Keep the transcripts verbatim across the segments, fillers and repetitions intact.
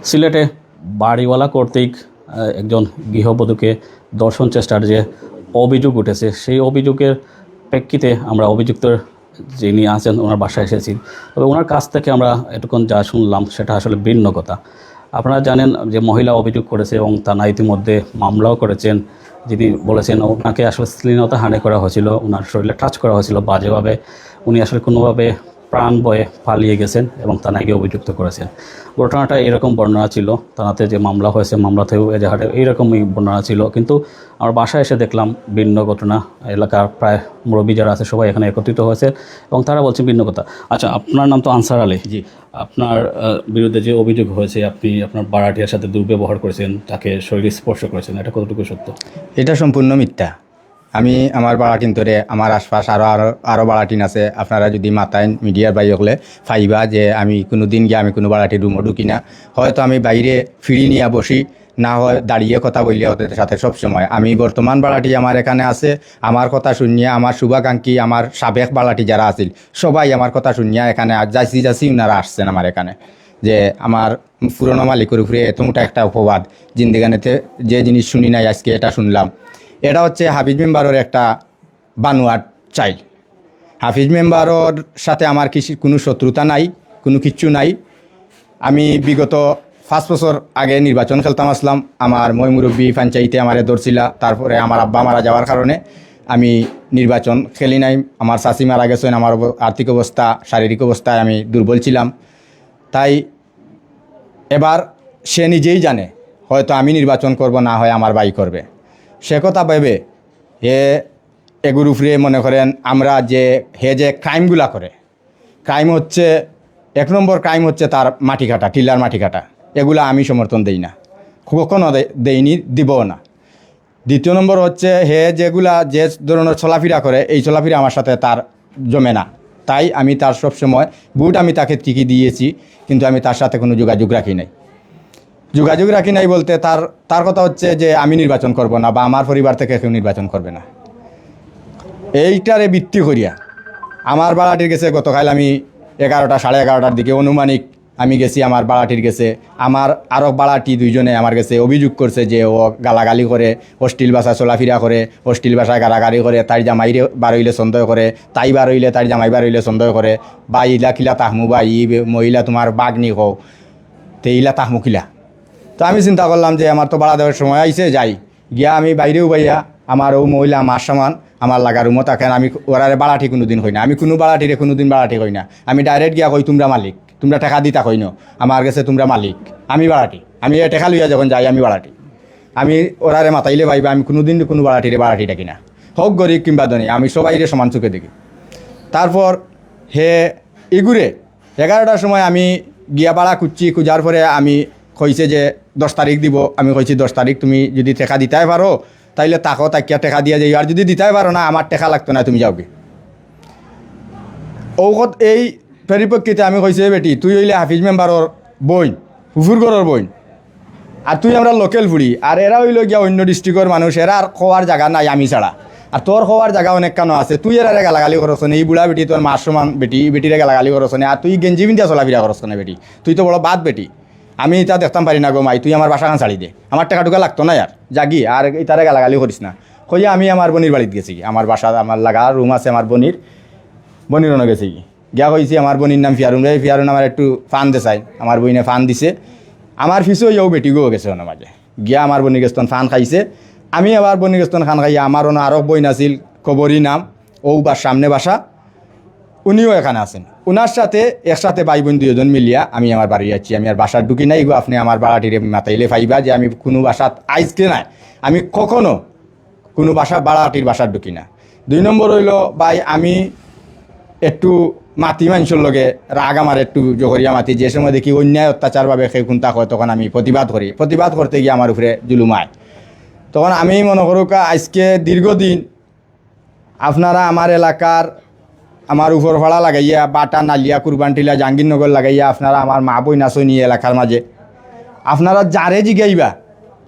সিলেটে বাড়িওয়ালা কর্তৃক আহ, একজন গৃহবধূকে ধর্ষণ চেষ্টার যে অভিযোগ উঠেছে, সেই অভিযোগের প্রেক্ষিতে আমরা অভিযুক্তর যিনি আছেন ওনার বাসায় এসেছি। তবে ওনার কাছ থেকে আমরা এতক্ষণ যা শুনলাম সেটা আসলে ভিন্ন কথা। আপনারা জানেন যে মহিলা অভিযোগ করেছে এবং থানা ইতিমধ্যে মামলাও করেছেন। যিনি বলেছেন ওনাকে আসলে শ্লীলতাহানি করা হয়েছিল, ওনার শরীরে টাচ করা হয়েছিল বাজেভাবে। উনি আসলে কোনোভাবে প্রাণ ভয়ে পালিয়ে গেছেন এবং থানায় গিয়ে অভিযুক্ত করেছেন। ঘটনাটা এরকম বর্ণনা ছিল, থানাতে যে মামলা হয়েছে মামলাতেও এজাহারে এইরকমই বর্ণনা ছিল, কিন্তু আমার বাসায় এসে দেখলাম ভিন্ন ঘটনা। এলাকার প্রায় মুরব্বী যারা আছে সবাই এখানে একত্রিত হয়েছে এবং তারা বলছেন ভিন্ন কথা। আচ্ছা, আপনার নাম তো আনসার আলী। জি। আপনার আহ, বিরুদ্ধে যে অভিযোগ হয়েছে, আপনি আপনার ভাড়াটিয়ার সাথে দুর্ব্যবহার করেছেন, তাকে শরীর স্পর্শ করেছেন, এটা কতটুকু সত্য? এটা সম্পূর্ণ মিথ্যা। আমি আমার ভাড়াটিন্তরে, আমার আশপাশ আরও আরও আরও ভাড়াটিন আছে, আপনারা যদি মাতাইন মিডিয়ার ভাই হকলে, পাইবা যে আমি কোনো দিন গিয়া আমি কোনো ভাড়াটির রুমো ঢুকি না। হয়তো আমি বাইরে ফিরি নিয়া বসি, না হয় দাঁড়িয়ে কথা বললে ওদের সাথে সব সময়। আমি বর্তমান ভাড়াটি আমার এখানে আছে, আমার কথা শুনিয়া আমার শুভাকাঙ্ক্ষী, আমার সাবেক ভাড়াটি যারা আছিল, সবাই আমার কথা শুনিয়া এখানে আ-, যাচি যাচি ওনারা আসছেন আমার এখানে, যে আমার পুরনো মালিকের উপরে এত মোটা একটা অপবাদ, জিন্দেগানিতে যে জিনিস শুনি নাই, আজকে এটা শুনলাম। এটা হচ্ছে হাফিজ মেম্বারের একটা বানোয়াট চাইল। হাফিজ মেম্বারের সাথে আমার কিছু, কোনো শত্রুতা নাই, কোনো কিচ্ছু নাই। আমি বিগত পাঁচ বছর আগে নির্বাচন খেলতাম আসলাম, আমার ময় মুরব্বী পঞ্চায়েতে আমারে ধরছিলা, তারপরে আমার আব্বা মারা যাওয়ার কারণে আমি নির্বাচন খেলি নাই। আমার চাচি মারা গেছেন, আমার অব-, আর্থিক অবস্থা, শারীরিক অবস্থায় আমি দুর্বল ছিলাম। তাই এবার সে নিজেই জানে, হয়তো আমি নির্বাচন করব, না হয় আমার ভাই করবে। সে কথা ভেবে এ এগুর উপরে মনে করেন আমরা যে, হে যে ক্রাইমগুলা করে, ক্রাইম হচ্ছে, এক নম্বর ক্রাইম হচ্ছে তার মাটি কাটা, টিলার মাটি কাটা, এগুলা আমি সমর্থন দেই না, কখনো দে-, দেইনি, দিবও না। দ্বিতীয় নম্বর হচ্ছে হে যেগুলা, যে ধরনের চলাফেরা করে, এই চলাফেরা আমার সাথে তার জমে না। তাই আমি তার সব সময় ভোট আমি তাকে টিকি দিয়েছি, কিন্তু আমি তার সাথে কোনো যোগাযোগ রাখি নাই। যোগাযোগ রাখি নাই বলতে তার, তার কথা হচ্ছে যে আমি নির্বাচন করব না বা আমার পরিবার থেকে কেউ নির্বাচন করবে না। এইটারে ভিত্তি করিয়া আমার ভাড়াটির গেছে গতকাল আমি এগারোটা, সাড়ে এগারোটার দিকে আনুমানিক আমি গেছি আমার ভাড়াটির গেছে। আমার আরক ভাড়াটি দুইজনে আমার গেছে অভিযোগ করছে যে ও গালাগালি করে, অশ্লীল ভাষা চলাফেরা করে, অশ্লীল ভাষায় গালাগালি করে, তার জামাইরে বার হইলে সন্দেহ করে, তাই বার হইলে, তার জামাই বার হইলে সন্দেহ করে, "বা ইলা কিলা তাহমু বা ই বে-, মহিলা তোমার বাগনি কও, তে ইলা তাহমু কিলা?" তো আমি চিন্তা করলাম যে আমার তো ভাড়া দেওয়ার সময় আইছে, যাই। গিয়া আমি বাইরে উবাইয়া আমার ও মহিলা আমার সমান আমার লাগা রুমো থাকেন, আমি ওরারে ভাড়াটি কোনোদিন কই না, আমি কোনো ভাড়াটিরে কোনোদিন ভাড়াটি কই না। আমি ডাইরেক্ট গিয়া কই, "তোমরা মালিক, তোমরা টেকা দিতা কই ন, আমার গেছে তোমরা মালিক, আমি ভাড়াটি।" আমি এ টেকা লইয়া যখন যাই আমি ভাড়াটি। আমি ওরারে মাতাইলে ভাইবা আমি কোনোদিন কোনো ভাড়াটিরে ভাড়াটি ডাকি না, হোক গরিব কিংবা ধনী, আমি সবাইরে সমান চোখে দেখি। তারপর হে ইগুরে এগারোটার সময় আমি গিয়া ভাড়া খুঁজছি, খুঁজার পরে আমি কইছে যে দশ তারিখ দিব। আমি কইছি, "দশ তারিখ তুমি যদি টেকা দিতাই পারো, তাইলে তাকো, তাকিয়া টেকা দিয়া যাইও, আর যদি দিতাই পারো না, আমার টেকা লাগতো না, তুমি যাওগি।" ঔকত এই পরিপ্রেক্ষিতে আমি কইছি, "এ বেটি, তুই হইলে হাফিজ মেম্বারর বইন, ফুফুর ঘরর বইন, আর তুই আমরা লোকাল ফুড়ি, আর এরা হইল গিয়া অন্য ডিস্ট্রিক্টর মানুষ, এরা আর খোয়ার জায়গা নাই আমি ছাড়া, আর তোর খোয়ার জায়গা অনেক কানো আছে, তুই এরারে গালাগালি করছ না, এই বুড়া বেটি তোর মার সমান বেটি, এই বেটিরে গালাগালি করছ না, আর তুই গেঞ্জি পিন্দিয়া চলাফিরা করছ না বেটি, তুই তো বড় বাদ বেটি, আমি ইতা দেখতাম পারি না গো মাই, তুই আমার বাসাখান ছাড়ি দে, আমার টেকা টুকা লাগতো না আর, যাগি, আর ইতারে গালাগালি করিস না।" কইয়া আমি আমার বনির বাড়িত গেছি, আমার বাসা, আমার লাগা রুম আছে আমার বনির, বনির অনো গেছি। গিয়া কইছি আমার বনির নাম ফিয়ারুন রে, ফিয়ারুন আমার একটু ফান দে চাই। আমার বইনে ফান দিছে, আমার পিছে অইয়াও বেটিগো গেছে অনো মাঝে। গিয়া আমার বনির গেস্তন ফান খাইছে, আমি আবার বনির গেস্তন খান খাইয়া আমার অনো আরক বইন আছিল, কবরী নাম, ও বা সামনে বাসা, উনিও এখানে আছেন। উনার সাথে একসাথে ভাই বইন দুইজন মিলিয়া আমি আমার বাড়ি যাচ্ছি। আমি আর বাসাত ঢুকি নাই গো, আপনে আমার ভাড়াটিরে মাতাইলে পাইবা যে আমি কোনো বাসাত আইজকে নাই, আমি কখনো কোনো বাসা, ভাড়াটির বাসাত ঢুকি না। দুই নম্বর অইলো ভাই, আমি একটু মাতি মানষর লগে রাগ আমার একটু জহরিয়া মাতি, যে সময় দেখি অন্যায় অত্যাচারভাবে কেউ কুন্তা কয়, তখন আমি প্রতিবাদ করি। প্রতিবাদ করতে গিয়া আমার উপরে জুলুম আয়। তখন আমি মনো করুক্কা, আইজকে দীর্ঘদিন আপনারা আমার এলাকার, আমার উপরপাড়া লাগাইয়া, বাটা, নালিয়া, কুরবানটিলা, জাহাঙ্গীরনগর লাগাইয়া আপনারা আমার মা বইন আছইন ই এলাকার মাঝে। আপনারা যারে জিগাইবা,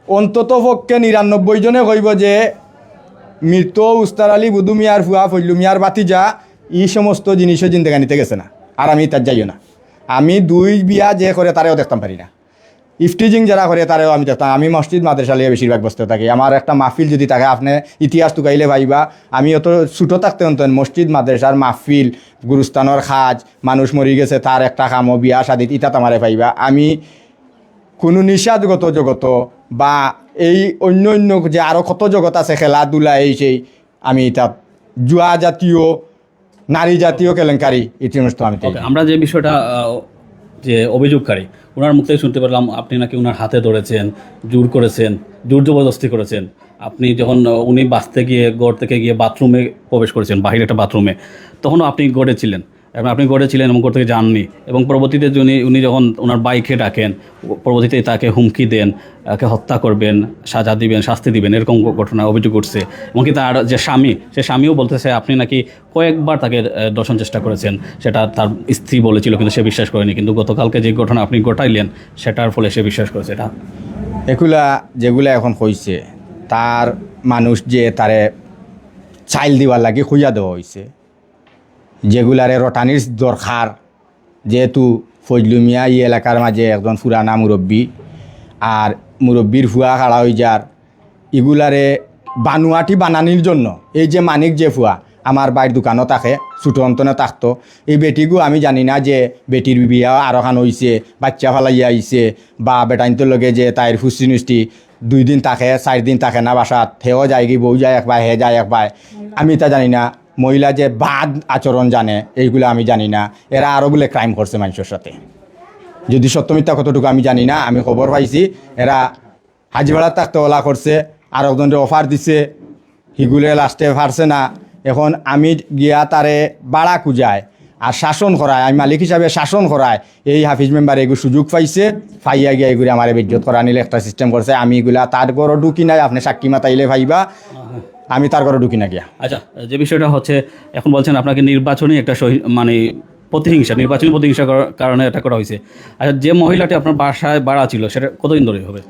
অন্তত পক্ষে নিরানব্বই জনে কইবো যে মৃত উস্তার আলী বুধু মিয়ার ফুয়া ফইল্লু মিয়ার ভাতিজা ই সমস্ত জিনিসও জিন্দেগানিতে গেছে না। আর আমি ইতাত যাইও না। আমি দুই বিয়া যে করে তারেও দেখতাম পারি না। ইফটিজিং যারা করে, তারেও আমি দেখতাম। আমি মসজিদ মাদ্রাসা লইয়া বেশিরভাগ ব্যস্ত থাকি। আমার একটা মাহফিল যদি থাকে, আপনে ইতিহাস তুকাইলে পাইবা। আমি অত ছোট থাকতে অন্তত মসজিদ মাদ্রাসার মাহফিল, গুরুস্থানর কাজ, মানুষ মরি গেছে, তার একটা কামো, বিয়া শাদিত, ইতাত আমারে পাইবা। আমি কোনো নিশাগত জগত বা এই অন্য অন্য যে আরো কত জগত আছে, খেলাধুলা, এই সেই, আমি ইতাত জুয়া জাতীয়, নারী জাতীয় কেলেঙ্কারি, এই সমস্ত আমি চাই। ওকে, আমরা যে বিষয়টা, আহ, যে অভিযোগকারী, ওনার মুখ থেকে শুনতে পারলাম আপনি নাকি ওনার হাতে ধরেছেন, জোর করেছেন, জোর জবরদস্তি করেছেন। আপনি যখন, আহ, উনি বাঁচতে গিয়ে, ঘর থেকে গিয়ে বাথরুমে প্রবেশ করেছেন, বাহিরে একটা বাথরুমে, তখনও আপনি ঘরে ছিলেন, এবং আপনি ঘরে ছিলেন এবং ঘর থেকে যাননি। এবং পরবর্তীতে উনি উনি যখন ওনার ভাইকে ডাকেন, পরবর্তীতে তাকে হুমকি দেন, তাকে হত্যা করবেন, সাজা দিবেন, শাস্তি দিবেন, এরকম ঘটনা অভিযোগ উঠছে। এমনকি তার যে স্বামী, সে স্বামীও বলতেছে আপনি নাকি কয়েকবার তাকে, আহ, ধর্ষণ চেষ্টা করেছেন, সেটা তার স্ত্রী বলেছিল, কিন্তু সে বিশ্বাস করেনি। কিন্তু গতকালকে যে ঘটনা আপনি ঘটাইলেন, সেটার ফলে সে বিশ্বাস করেছে এটা। এগুলা যেগুলা এখন কইছে, তার মানুষ যে তারে চাইল দিবার লাগি খুইয়া দেওয়া হইছে, যেগুলারে রটানির দরকার, যেহেতু ফজলু মিয়া এই এলাকার মাঝে একজন পুরানা মুরব্বী, আর মুরব্বীর ফুয়া খাড়া হই যার, ইগুলারে বানুয়াটি বানানির জন্য এই যে মানিক যে ফুয়া আমার ভাইর দোকানো থাকে, ছোটো অন্তনে থাকতো, এই বেটিগু আমি জানি না যে বেটির বিয়া আরো খান হইছে, বাচ্চা ফালাইয়া আইছে, বা বেটাইন্তর লগে যে তাইর ফুষ্টি নুষ্টি দুই দিন থাকে, চার দিন থাকে না বাসাত, হেও যায়গি, বউ যায় একবার, হে যায় একবার, আমি তা জানি না। মহিলা যে বাদ আচরণ জানে, এইগুলা আমি জানি না। এরা আরো বুলে ক্রাইম করছে মানুষের সাথে, যদি সত্য মিথ্যা কতটুকু আমি জানি না। আমি খবর পাইছি এরা হাজিপাড়াত থাকতে ওলা করছে, আর একজনরে অফার দিছে, হিগুলে লাস্টে পারছে না। এখন আমি গিয়া তারে বাড়া খুজায় আর শাসন করায়, আমি মালিক হিসাবে শাসন করায়, এই হাফিজ মেম্বার এগু সুযোগ পাইছে, পাইয়া গিয়া এগুরে আমারে বেইজ্জত করানির একটা সিস্টেম করছে। আমি এগুলা তার ঘরো ঢুকি নাই, আপনে সাক্ষী মাতাইলে পাইবা, আমি তার ঘরো ঢুকি না গিয়া। আচ্ছা, যে বিষয়টা হচ্ছে, এখন বলছেন আপনাকে নির্বাচনী একটা সহি-, মানে প্রতিহিংসা, নির্বাচনী প্রতিহিংসা করার কারণে এটা করা হয়েছে। আচ্ছা, যে মহিলাটি আপনার বাসায় বাড়া ছিল, সেটা কতদিন ধরে হবে?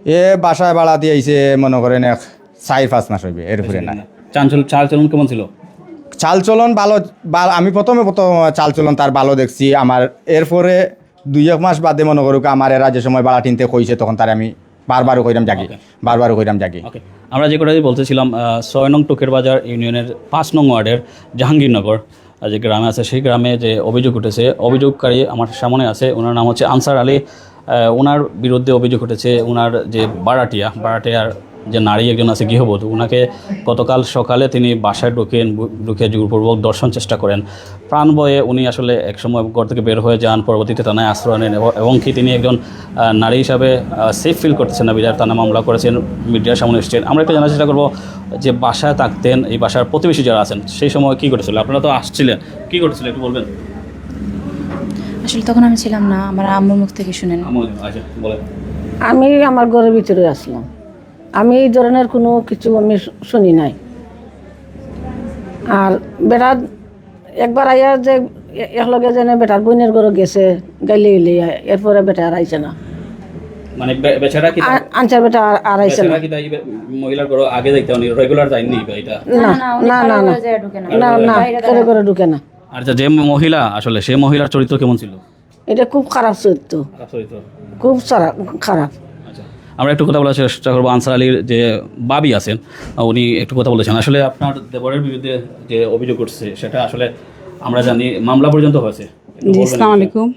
এ বাসায় বাড়া দিয়ে আইছে মনে করেন এক চার পাঁচ মাস হইবে, এরপরে না। চাঞ্চল চালচলন কেমন ছিল? চালচলন ভালো, ভালো। আমি প্রথমে প্রথম চালচলন তার ভালো দেখছি। আমার এরপরে দুই এক মাস বাদে মনে করুক, আমার এরা যে সময় বাড়া টিনতে কইছে, তখন তারে আমি বারবারও কইরাম জাগি, বারবারও কইরাম জাগি। ওকে, আমরা যে কথাটি বলতেছিলাম, আহ, ছয় নং টুকের বাজার ইউনিয়নের পাঁচ নং ওয়ার্ডের জাহাঙ্গীরনগর, আহ, যে গ্রামে আছে, সেই গ্রামে যে অভিযোগ উঠেছে, অভিযোগকারী আমার সামনে আছে, ওনার নাম হচ্ছে আনসার আলী। আহ, ওনার বিরুদ্ধে অভিযোগ উঠেছে, ওনার যে বাড়াটিয়া, বাড়াটিয়ার যে নারী একজন আছে গৃহবধূ, ওনাকে গতকাল সকালে তিনি বাসায় ঢুকেন, ঢুকে জোরপূর্বক ধর্ষণ চেষ্টা করেন। প্রাণ ভয়ে উনি আসলে এক সময় ঘর থেকে বের হয়ে যান, পরবর্তীতে থানায় আশ্রয় নেন এবং, এবং কি তিনি একজন, আহ, নারী হিসাবে, আহ, সেফ ফিল করতেছেন না বিধায় থানা মামলা করেছেন, মিডিয়ার সামনে এসেছেন। আমরা একটু জানার চেষ্টা করবো যে বাসায় থাকতেন, এই বাসার প্রতিবেশী যারা আছেন, সেই সময় কি ঘটেছিল? আপনারা তো আসছিলেন, কি ঘটেছিল একটু বলবেন? আসলে তখন আমি ছিলাম না, আমার আম্মুর মুখ থেকে শুনেন। আম্মু, আচ্ছা, বলেন। আমি আমার ঘরের ভিতরে আসলাম, আমি এই ধরনের কোনো কিছু আমি শু- শুনি নাই। আর বেটা একবার আইয়া যে এ- একলগে যেন বেটার বোনের ঘরে গেছে, গাইলে গাইলে, এরপরে বেটা আর আইছে না। মানে বে- বেচারা কি আ- আনসার বেটা আর- আর আইছে না। বেচারা কি তাই বে- মহিলার ঘরে আগে যাইতে উনি রেগুলার যাইনি বা এটা? না না না না না না না, কেউ ঘরে ঢুকে না। আর যে, যে মহিলা আসলে, সেই মহিলার চরিত্র কেমন ছিল? এটা খুব খারাপ চরিত্র, খারাপ চরিত্র। খুব সারা- খারাপ। আচ্ছা, আমরা একটু কথা বলার চেষ্টা করবো আনসার আলীর যে ভাবি আছেন, আহ, উনি একটু কথা বলেছেন। আসলে আপনার দেবরের বিরুদ্ধে যে অভিযোগ উঠছে, সেটা আসলে আমরা জানি মামলা পর্যন্ত হয়েছে। একটু জি, বলবেন আসসালামু এই বিষয়ে। আলাইকুম।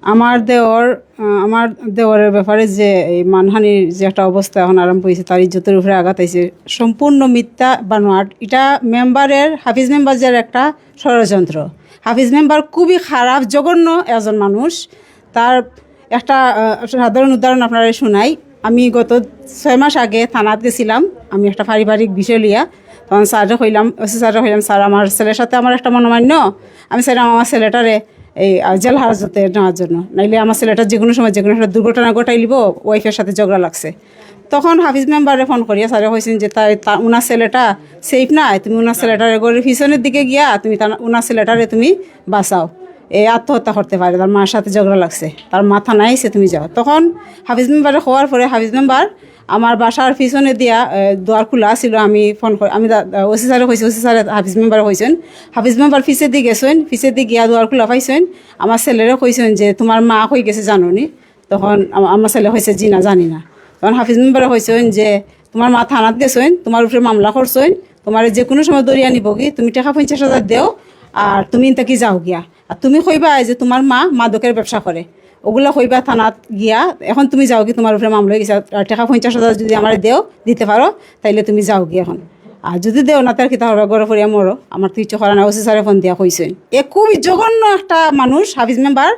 আমার দেওর, আহ, আমার দেওরের ব্যাপারে যে এই মানহানির যে একটা অবস্থা এখন আরম্ভ হয়েছে, তার ইজ্জতের উপরে আঘাত আইছে, সম্পূর্ণ মিথ্যা বানোয়াট। এটা মেম্বারের, হাফিজ মেম্বার যে একটা ষড়যন্ত্র। হাফিজ মেম্বার খুবই খারাপ, জঘন্য একজন মানুষ। তার একটা, আহ, সাধারণ উদাহরণ আপনারা শুনাই। আমি গত ছয় মাস আগে থানাত গেছিলাম, আমি একটা পারিবারিক বিষয় লইয়া। তখন স্যাররে কইলাম, ওসি স্যাররে কইলাম, "স্যার, আমার ছেলের সাথে আমার একটা মনোমালিন্য, আমি চাইলাম আমার ছেলেটারে এই, আহ, জেল হাজতে নেওয়ার জন্য, নাইলে আমার ছেলেটা যে কোনো সময় যে কোনো একটা দুর্ঘটনা ঘটাই লিব, ওয়াইফের সাথে ঝগড়া লাগছে।" তখন হাফিজ মেম্বারে ফোন করিয়া স্যারে কইছেন যে, "তাই তা-, উনার ছেলেটা সেফ নাই, তুমি উনার ছেলেটারে ঘরের পিছনের দিকে গিয়া তুমি তা-, উনার ছেলেটারে তুমি বাঁচাও, এ আত্মহত্যা করতে পারে, তার মার সাথে ঝগড়া লাগছে, তার মা থানায় আইছে, তুমি যাও।" তখন হাফিজ মেম্বারে কওয়ার পরে হাফিজ মেম্বার আমার বাসার পিছনে দিয়া, এ, দুয়ার খোলা ছিল, আমি ফোন করি, আমি দা-, ওসি স্যারে কইছি, ওসি স্যারে হাফিজ মেম্বারে কইছেন, হাফিজ মেম্বার পিছে দি গেছেন, পিছে দি গিয়া দুয়ার খোলা পাইছেন, আমার ছেলেরে কইছেন যে, "তোমার মা কই গেছে জানো নি?" তখন আম- আমার ছেলে কইছে, "জি না, জানি না।" তখন হাফিজ মেম্বারে কইছইন যে, "তোমার মা থানাত গেছইন, তোমার উপরে মামলা করছইন, তোমারে যে কোনো সময় ধরিয়া নিবগি, তুমি টেকা পঞ্চাশ হাজার দেও, আর তুমি ইন থাকি যাও গিয়া। আর তুমি কইবা যে তোমার মা মাদকের ব্যবসা করে, ওগুলা কইবা থানাত গিয়া, এখন তুমি যাওগি, তোমার উপরে মামলা অই গেছে, আর টেকা পঞ্চাশ হাজার যদি আমারে দেও, দিতে পারো, তাইলে তুমি যাওগি এখন। আর যদি দেও না, তার কিতা করবা, ঘরে পড়িয়া মরো, আমার তো কিচ্ছু করার নাই।" ওসি স্যারে ফোন দিয়া কইছইন। এ খুবই জঘন্য একটা মানুষ, হাফিজ মেম্বার,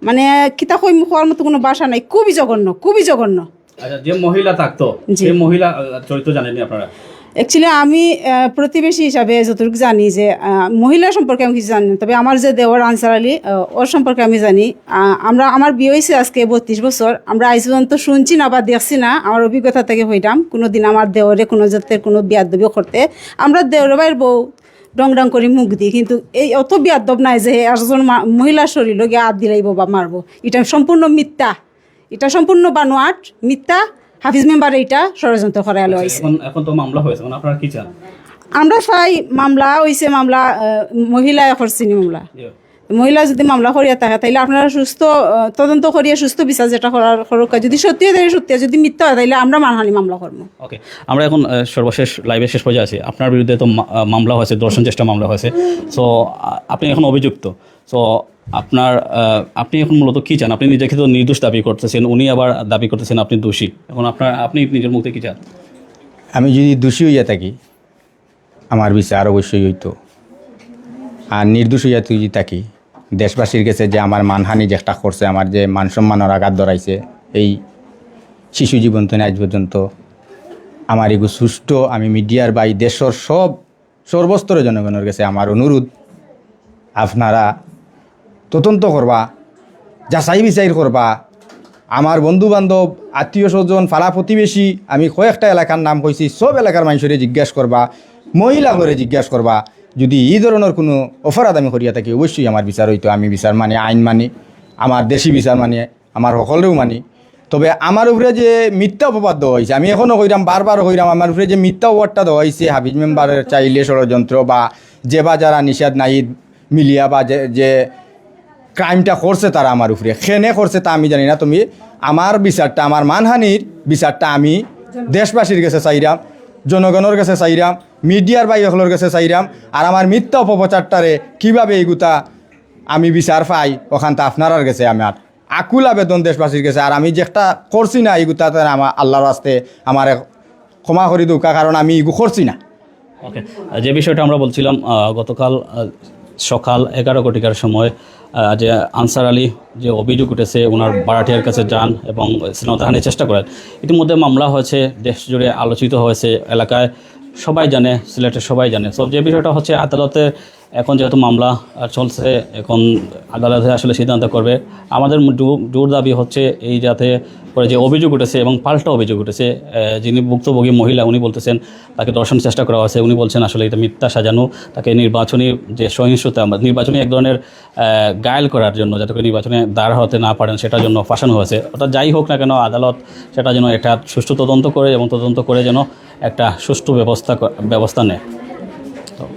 মানে, কিতা কইমু, কওয়ার মতো কোনো ভাষা নাই, খুবই জঘন্য, খুবই জঘন্য। আচ্ছা, যে মহিলা থাকতো, জি। সেই মহিলা আহ, চরিত্র জানেননি আপনারা? অ্যাকচুয়ালি আমি আহ, প্রতিবেশী হিসাবে যতটুকু জানি যে আহ, মহিলা সম্পর্কে আমি কিছু জানি না, তবে আমার যে দেওর আনসার আলী, আহ, ওর সম্পর্কে আমি জানি। আহ, আমরা, আমার বিয়ে হয়েছে আজকে বত্রিশ বছর, আমরা আজ পর্যন্ত শুনছি না বা দেখছি না। আমার অভিজ্ঞতা থেকে হইলাম, কোনোদিন আমার দেওরে কোনো জাতের কোনো বিয়াদবি করতে, আমরা দেওর ভাইয়ের বউ ডং ডং করে মুখ দিই, কিন্তু এই অত বিয়াদব নাই যে একজন মা- মহিলার শরীরে গিয়ে হাত দিলাইব বা মারবো। এটা সম্পূর্ণ মিথ্যা, এটা সম্পূর্ণ বানোয়াট, মিথ্যা। হাফিজ মেম্বার এটা ষড়যন্ত্র করাইলো আইছে। এখন এখন তো মামলা হয়েছে, এখন আপনারা কি চান? আমরা চাই মামলা হইছে, মামলা আহ, মহিলায় করছিনি মামলা। জি। মহিলা যদি মামলা করিয়া থাকে, তাইলে আপনারা সুস্থ আহ, তদন্ত করিয়া সুস্থ বিচার যেটা করার করুক। আর যদি সত্যি হয়, তাইলে সত্যি, আর যদি মিথ্যা হয়, তাইলে আমরা মানহানি মামলা করবো। ওকে, আমরা এখন আহ, সর্বশেষ লাইভের শেষ পর্যায়ে আছি। আপনার বিরুদ্ধে তো মা- আহ, মামলা হয়েছে, ধর্ষণ চেষ্টা মামলা হয়েছে। সো আপনি এখন অভিযুক্ত। সো আপনার আহ, আপনি এখন মূলত কি চান? আপনি নিজেকে তো নির্দোষ দাবি করতেছেন, উনি আবার দাবি করতেছেন আপনি দোষী। এখন আপনার, আপনি নিজের মুখ থেকে কি চান? আমি যদি দোষী হইয়া থাকি, আমার বিচার অবশ্যই হইতো। আর নির্দোষ হইয়া যদি থাকি, দেশবাসীর কাছে যে আমার মানহানি যে একটা করছে, আমার যে মান সম্মানের আঘাত ধরাইছে, এই শিশু জীবন থেকে আজ পর্যন্ত আমার এগু সুষ্ঠু, আমি মিডিয়ার ভাই, দেশের সব সর্বস্তরের জনগণের কাছে আমার অনুরোধ, আপনারা তদন্ত করবা, যাচাই বিচার করবা। আমার বন্ধু বান্ধব, আত্মীয় স্বজন, পাড়া প্রতিবেশী, আমি কয়েকটা এলাকার নাম কইছি, সব এলাকার মানুষরে জিজ্ঞাসা করবা, মহিলা করে জিজ্ঞাসা করবা। যদি এই ধরনের কোনো অপরাধ আমি করিয়া থাকি, অবশ্যই আমার বিচার হইতো। আমি বিচার মানি, আইন মানি, আমার দেশি বিচার মানি, আমার সকলেও মানি। তবে আমার উপরে যে মিথ্যা অপবাদ দেওয়া হয়েছে, আমি এখনো কইরাম, বারবার কইরাম, আমার উপরে যে মিথ্যা অপবাদটা দেওয়া হয়েছে, হাফিজ মেম্বারের চাইলে ষড়যন্ত্র বা যে বা যারা নিশাদ নাহিদ মিলিয়া বা যে যে ক্রাইমটা করছে তারা আমার উপরে, কেনে করছে তা আমি জানি না। তুমি আমার বিচারটা, আমার মানহানির বিচারটা আমি দেশবাসীর কাছে চাইরাম, জনগণের কাছে চাইরাম, মিডিয়ার ভাই সকলের কাছে চাইরাম। আর আমার মিথ্যা অপপ্রচারটারে কিভাবে এগুতা আমি বিচার পাই, ওখানটা আপনারার কাছে আমার আকুল আবেদন দেশবাসীর কাছে। আর আমি যেটা করছি না, এগুতা তারা আমার আল্লাহর রাস্তে আমার ক্ষমা করি দৌকা, কারণ আমি এগু করছি না। ওকে, যে বিষয়টা আমরা বলছিলাম আহ, গতকাল আহ, সকাল এগারো কোটিকার সময় আহ, যে আনসার আলী যে অভিযোগ উঠেছে, ওনার ভাড়াটিয়ার কাছে যান এবং স্নেহদানের চেষ্টা করেন। ইতিমধ্যে মামলা হয়েছে, দেশ জুড়ে আলোচিত হয়েছে, এলাকায় সবাই জানে, সিলেটের সবাই জানে। তো যে বিষয়টা হচ্ছে আদালতে এখন যেহেতু মামলা আহ, চলছে, এখন আদালতে আসলে সিদ্ধান্ত করবে। আমাদের জো- জোর দাবি হচ্ছে এই যাতে করে যে অভিযোগ উঠেছে এবং পাল্টা অভিযোগ উঠেছে, আহ, যিনি ভুক্তভোগী মহিলা উনি বলতেছেন তাকে ধর্ষণ চেষ্টা করা হয়েছে, উনি বলছেন আসলে এটা মিথ্যা সাজানো, তাকে নির্বাচনী যে সহিংসতা, নির্বাচনী এক ধরনের আহ, ঘায়েল করার জন্য, যাতে করে নির্বাচনে দাঁড় হতে না পারেন সেটার জন্য ফাঁসানো হয়েছে। অর্থাৎ যাই হোক না কেন আদালত সেটা যেন একটা সুষ্ঠু তদন্ত করে এবং তদন্ত করে যেন একটা সুষ্ঠু ব্যবস্থা ক- ব্যবস্থা নেয়। তো